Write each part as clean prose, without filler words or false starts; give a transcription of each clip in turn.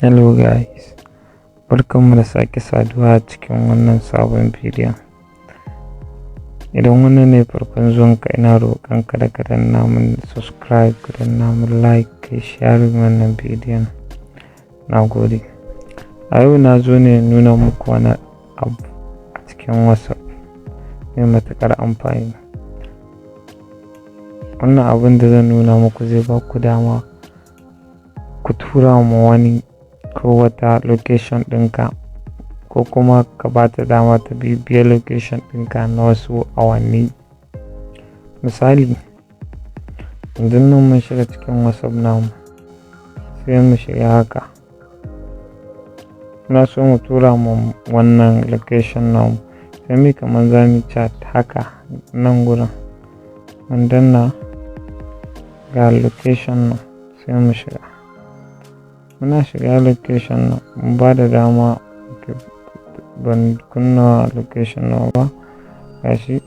Hello guys, barkanmu da sake saduwa a cikin wannan sabon bidiyon. Idan wannan ne farkon zuwanka, ina roƙonka da ka danna mun subscribe, ka danna mun like, ka yi sharing wannan bidiyon. Na gode. A yau na zo ne nuna muku wani abu a cikin WhatsApp mai matuƙar amfani. Wannan abun da zan nuna muku zai ba ku dama ku tura ma wani ko wata location ɗinka, ko kuma ka ba ta dama ta bibiya location ɗinka na wasu awanni. Misali, yanzun nan mun shiga cikin WhatsApp namu, sai mu shiga haka. Muna so mu tura ma wannan location namu, sai muyi kamar za mu chat haka nan gurin. Mun danna, ga location nan, sai mu shiga. Muna shiga location nan, mun ba da dama, ban kunna location nawa ba, gashi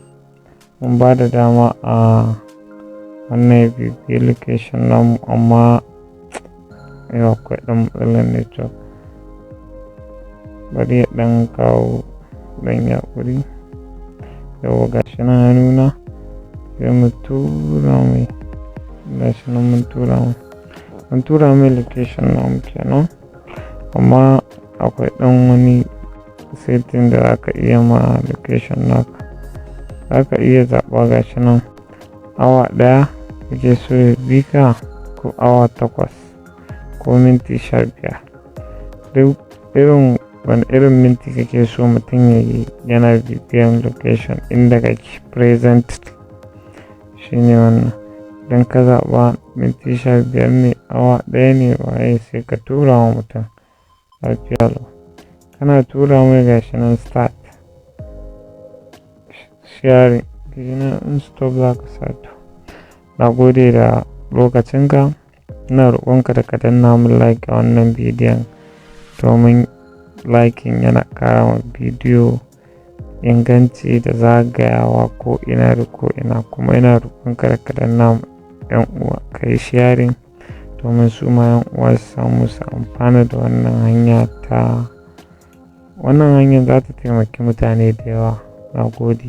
mun ba da dama a wannan ya bibiyi location namu, amma yau akwai ɗan matsalar network. Bari ya ɗan kawo, ɗan yi haƙuri. Yauwa, gashi nan ya nuna, sai mu tura mai, gashi nan mun tura mai. Mun tura mai location namu kenan, amma akwai ɗan wani setting da za ka iya ma location naka. Za ka iya zaɓa, gashi nan, awa 1 kake so ya bi ka, ko awa 8, ko minti 15. Duk irin wani irin minti kake so mutum ya yi yana bibiyan location inda kake present, shine wannan. Idan ka zaɓa minti 15 ne, awa 1 ne, waye, sai ka tura wa mutum lafiya lau. Kana tura mai, gashi nan start sharing, gashi nan in stop za ka sa to. Na gode da lokacinka. Ina roƙonka da ka danna mun like a wannan bidiyon, domin liking yana ƙara wa bidiyo inganci da zagayawa ko ina da ko ina. Kuma ina roƙonka da ka danna 'yan uwa, ka yi sharing domin su ma 'yan uwa su samu su amfana da wannan hanya ta. Wannan hanyar za ta taimaki mutane da yawa. Na gode.